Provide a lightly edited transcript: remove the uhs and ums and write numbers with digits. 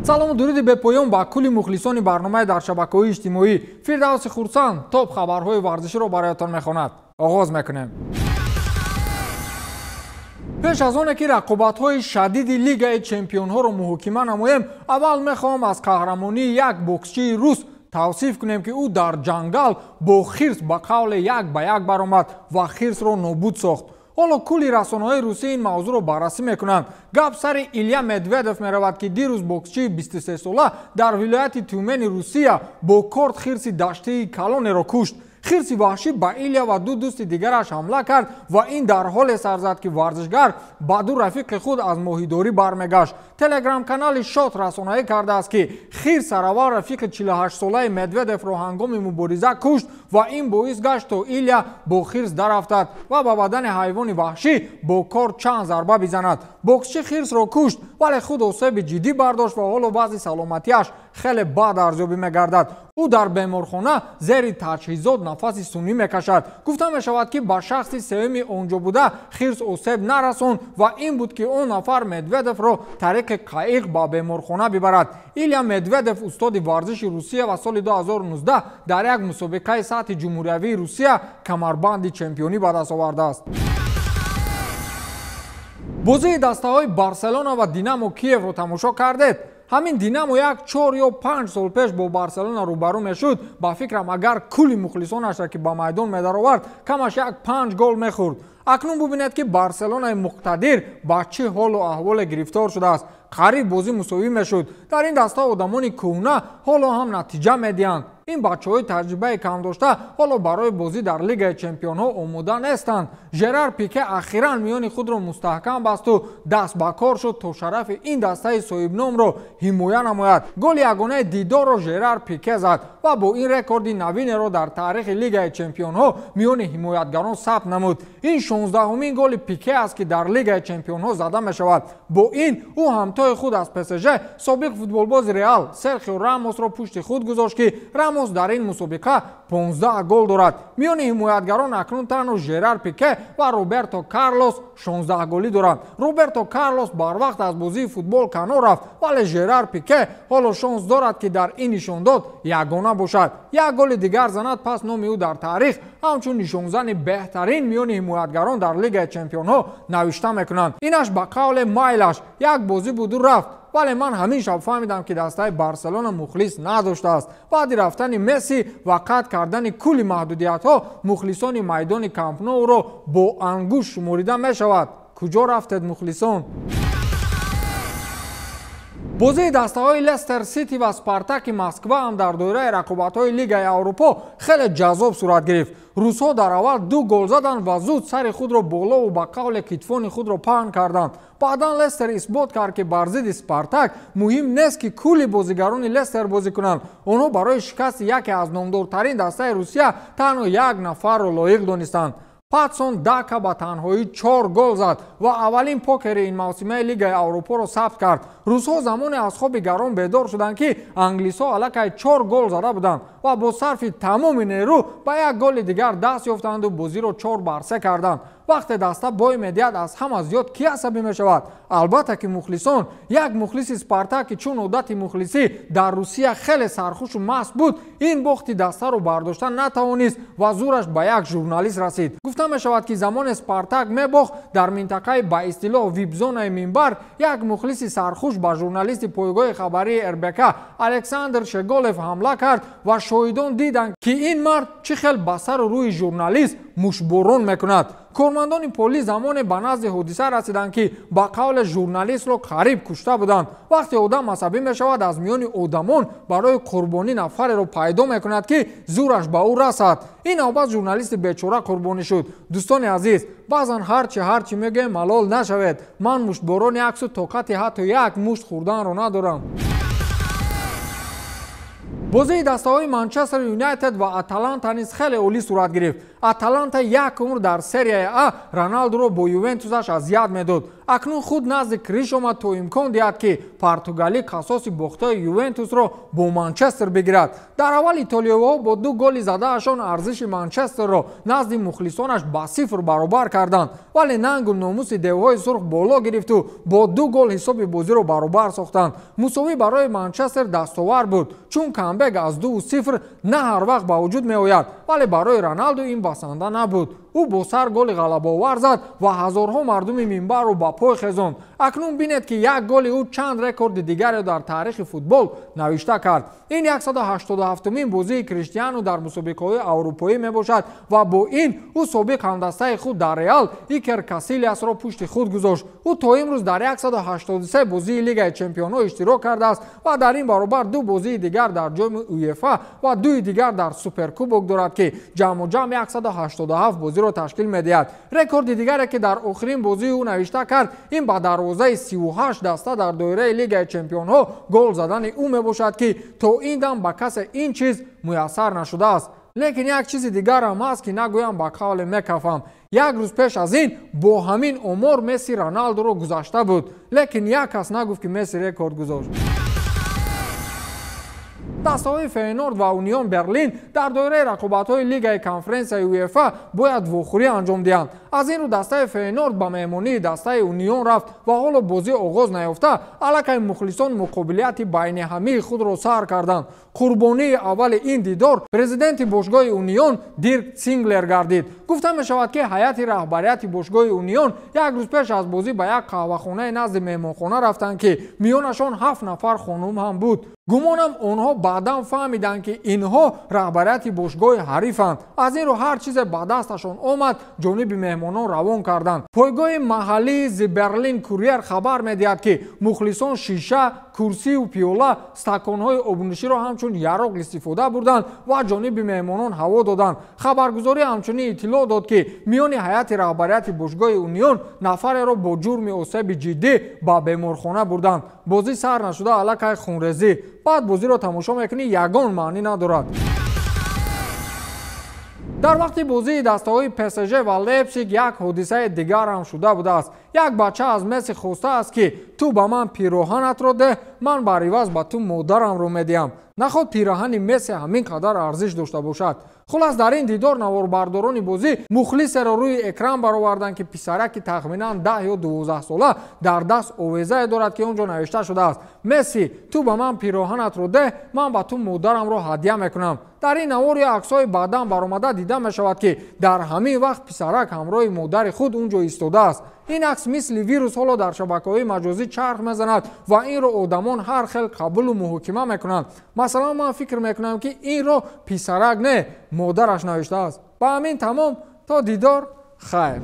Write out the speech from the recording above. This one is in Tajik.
Салому дуруди бепоён ба кулли мухлисони барномаи дар шабакаҳои иҷтимоӣ. Фирдавси Хурсанд топ хабарҳои варзиширо бароятон мехонад. Оғоз мекунем. Пеш аз оне ки рақобатҳои шадиди Лигаи чемпионҳоро муҳокима намоем, аввал мехоҳам аз қаҳрамонии як боксчии рус тавсиф кунем, ки ӯ дар ҷангал бо хирс ба қавле як ба як баромад ва хирсро нобуд сохт. Ҳоло кулли расонаҳои русӣ ин мавзӯъро баррасӣ мекунанд. Гап сари Иля Медведев меравад, ки дирӯз боксчии 23сола дар вилояти Тюмени Русия бо корд хирси даштии калонеро кушт. Хирси ваҳшӣ ба Иля ва ду дӯсти дигараш ҳамла кард ва ин дар ҳоле сар зад, ки варзишгар ба ду рафиқи худ аз моҳидорӣ бармегашт. Телеграм-канали Шот расонаӣ кардааст, ки хирс сараввал рафиқи 48-солаи Медведевро ҳангоми мубориза кушт ва ин боис гашт, то Иля бо хирс дарафтад ва ба бадани ҳайвони ваҳшӣ бо корд чанд зарба бизанад. Боксчӣ хирсро кушт, вале худ осеби ҷиддӣ бардошт ва ҳоло вазъи саломатиаш хеле бад арзёбӣ мегардад. Ӯ дар беморхона зери таҷҳизот нафаси сунъӣ мекашад. Гуфта мешавад, ки ба шахси сеюми онҷо буда хирс осеб нарасон ва ин буд, ки он нафар Медведевро тариқи қаиқ ба беморхона бибарад. Иля Медведев устоди варзиши Русия ва соли 2019 дар як мусобиқаи сатҳи ҷумҳуриявии Русия камарбанди чемпионӣ ба даст овардааст. Бозии дастаҳои Барселона ва Динамо Киевро тамошо кардед? Ҳамин Динамо як 4 ё 5 сол пеш бо Барселона рӯбарӯ мешуд, ба фикрам, агар кулли мухлисонашро ки ба майдон медаровард, камаш як 5 гол мехӯрд. Акнун бубинед, ки Барселонаи муқтадир ба чӣ ҳолу аҳволе гирифтор шудааст. Қариб бозӣ мусовӣ мешуд. Дар ин даста одамони кӯҳна ҳоло ҳам натиҷа медиҳанд. Ин бачаҳои таҷрибаи кам дошта ҳоло барои бозӣ дар Лигаи чемпионҳо омода нестанд. Жерар Пике ахиран миёни худро мустаҳкам басту даст ба кор шуд, то шарафи ин дастаи соҳибномро ҳимоя намояд. Голи ягонаи дидорро Жерар Пике зад ва бо ин рекорди навинеро дар таърихи Лигаи чемпионҳо миёни ҳимоятгарон сабт намуд. Ин 16-умин голи Пике аст, ки дар Лигаи чемпионҳо зада мешавад. Бо ин ӯ ҳамтои худ аз ПСЖ, собиқ футболбози Реал Серхио Рамосро пушти худ гузошт, ки Рамос дар ин мусобиқа 15 гол дорад. Миёни ҳимоятгарон акнун танҳо Жерар Пике ва Роберто Карлос 16 голӣ доранд. Роберто Карлос барвақт аз бозии футбол канор рафт, вале Жерар Пике ҳоло шонс дорад, ки дар ин нишондод ягона бошад. Як голи дигар занад, пас номи ӯ дар таърих ҳамчун нишонзани беҳтарин миёни ҳимоятгарон дар Лигаи чемпионҳо навишта мекунанд. Инаш ба қавле майлаш як бозӣ буду рафт, вале ман ҳамин шаб фаҳмидам, ки дастаи Барселона мухлис надоштааст. Баъди рафтани Месси ва қатъ кардани кулли маҳдудиятҳо, мухлисони майдони Камп Ноуро бо ангушт шуморида мешавад. Куҷо рафтед, мухлисон? Бозии дастаҳои Лестер Сити ва Спартаки Москва ҳам дар доираи рақобатҳои Лигаи Аврупо хеле ҷаззоб сурат гирифт. Русҳо дар аввал 2 гол заданд ва зуд сари худро болову ба қавле китфони худро паҳн карданд. Баъдан Лестер исбот кард, ки бар зидди Спартак муҳим нест, ки кулли бозигарони Лестер бозӣ кунанд. Онҳо барои шикасти яке аз номдортарин дастаи Русия танҳо як нафарро лоиқ донистанд. Патсон Дака ба танҳоӣ 4 гол зад ва аввалин покери ин мавсимаи Лигаи Аврупоро сабт кард. Русҳо замоне аз хоби гарон бедор шуданд, ки англисҳо аллакай 4 гол зада буданд ва бо сарфи тамоми нерӯ ба як голи дигар даст ёфтанду бозиро 4-3 карданд. Вақте даста бой медиҳад, аз ҳама зиёд кӣ асабӣ мешавад? Албатта ки мухлисон. Як мухлиси Спартак, ки чун одати мухлисӣ дар Русия хеле сархушу маст буд, ин бохти дастаро бардошта натавонист ва зӯраш ба як журналист расид. Гуфта мешавад, ки замоне Спартак мебохт, дар минтақаи ба истилоҳ вип-зонаи минбар як мухлиси сархуш ба журналисти пойгоҳи хабарии РБК Александр Шеголев ҳамла кард ва шоҳидон диданд, ки ин мард чӣ хел ба сару рӯи журналист мушборон мекунад. Кормандони полис замоне ба назди ҳодиса расиданд, ки ба қавле журналистро қариб кушта буданд. Вақте одам асабӣ мешавад, аз миёни одамон барои қурбонӣ нафареро пайдо мекунад, ки зӯраш ба ӯ расад. Ин навбат журналисти бечора қурбонӣ шуд. Дӯстони азиз, баъзан ҳарчи мегӯем, малол нашавед. Ман муштборони аксу тоқати ҳатто як мушт хӯрданро надорам. Бозии дастаҳои Манчестер Юнайтед ва Аталанта низ хеле олӣ сурат гирифт. Аталанта як умр дар серияи А Роналдуро бо Ювентусаш азият медод. Акнун худ назди Криш омад то имкон диҳад, ки Португалӣ қасоси бохтаи Ювентусро бо Манчестер бигирад. Дар аввал итолиёвиҳо бо 2 голи задаашон арзиши Манчестерро назди мухлисонаш ба 0 баробар карданд, вале нангу номуси девҳои сурх боло гирифту бо 2 гол ҳисоби бозиро баробар сохтанд. Мусовӣ барои Манчестер дастовар буд, чун камбек аз 2-0 на ҳар вақт ба вуҷуд меояд, вале барои Роналду ин басанда набуд. Ӯ бо сар голи ғалабаовар зад ва ҳазорҳо мардуми минбарро ба пой хезонд. Акнун бинед, ки як голи ӯ чанд рекорди дигаре дар таърихи футбол навишта кард. Ин 187-умин бозии Криштиану дар мусобиқаҳои аврупоӣ мебошад ва бо ин ӯ собиқ ҳамдастаи худ дар Реал Икер Касилиасро пушти худ гузошт. Ӯ то имрӯз дар 183 бозии Лигаи чемпионҳо иштирок кардааст ва дар ин баробар 2 бозии дигар дар ҷоми УЕФА ва 2 дигар дар Суперкубок дорад, ки ҷамъу ҷамъ 187 бозиро ташкил медиҳад. Рекорди дигаре, ки дар охирин бозии ӯ навишта кард, ин ба дарвозаи 38 даста дар доираи Лигаи чемпионҳо гол задани ӯ мебошад, ки то ин дам ба касе ин чиз муяссар нашудааст. Лекин як чизи дигарам ҳаст, ки нагӯям ба қавле мекафам. Як рӯз пеш аз ин бо ҳамин омор Месси Роналдуро гузашта буд, лекин як кас нагуфт, ки Месси рекорд гузошт. Дастаҳои Фейнорд ва Унион Берлин дар доираи рақобатҳои Лигаи конференсияи УЕФА бояд вохӯрӣ анҷом диҳанд. Аз ин рӯ дастаи Фейнорд ба меҳмонии дастаи Унион рафт ва ҳоло бозӣ оғоз наёфта, аллакай мухлисон муқобилияти байниҳамии худро сар карданд. Қурбонии аввали ин дидор президенти бошгоҳи Унион Дирк Синглер гардид. Гуфта мешавад, ки ҳайати раҳбарияти бошгоҳи Унион як рӯз пеш аз бозӣ ба як қаҳвахонаи назди меҳмонхона рафтанд, ки миёнашон 7 нафар хонум ҳам буд. Гумонам онҳо баъдан фаҳмиданд, ки инҳо раҳбарияти бошгоҳи ҳарифанд. Аз ин рӯ ҳар чизе ба дасташон омад, ҷониби меҳмонон равон карданд. Пойгоҳи маҳаллии Зи Берлин Курьер хабар медиҳад, ки мухлисон шиша, курсию пиёла, стаконҳои обнӯширо ҳамчун яроқ истифода бурданд ва ҷониби меҳмонон ҳаво доданд. Хабаргузорӣ ҳамчунин иттилоъ дод, ки миёни ҳайати раҳбарияти бошгоҳи Унион нафареро бо ҷурми осеби ҷиддӣ ба беморхона бурданд. Бозӣ сар нашуда аллакай хунрезӣ. Баъд бозиро тамошо мекунӣ, ягон маънӣ надорад. Дар вақти бозии дастаҳои ПСЖ ва Лейпсиг як ҳодисаи дигар ҳам шуда будааст. Як бача аз Месси хостааст, ки ту ба ман пироҳанатро деҳ, ман бар иваз ба ту модарамро медиҳам. Наход пираҳани Месси ҳамин қадар арзиш дошта бошад. Хулас, дар ин дидор наворбардорони бозӣ мухлисеро рӯи экран бароварданд, ки писараки тахминан 10 ё 12 сола дар даст овезае дорад, ки он ҷо навишта шудааст: Месси, ту ба ман пироҳанатро деҳ, ман ба ту модарамро ҳадя мекунам. Дар ин навор ё аксҳои баъдан баромада дида мешавад, ки дар ҳамин вақт писарак ҳамроҳи модари худ он ҷо истодааст. Ин акс мисли вирус ҳоло дар шабакаҳои маҷозӣ чарх мезанад ва инро одамон ҳар хел қабулу муҳокима мекунанд. Масалан, ман фикр мекунам, ки инро писарак не, модараш навиштааст. Ба ҳамин тамом, то дидор, хайр.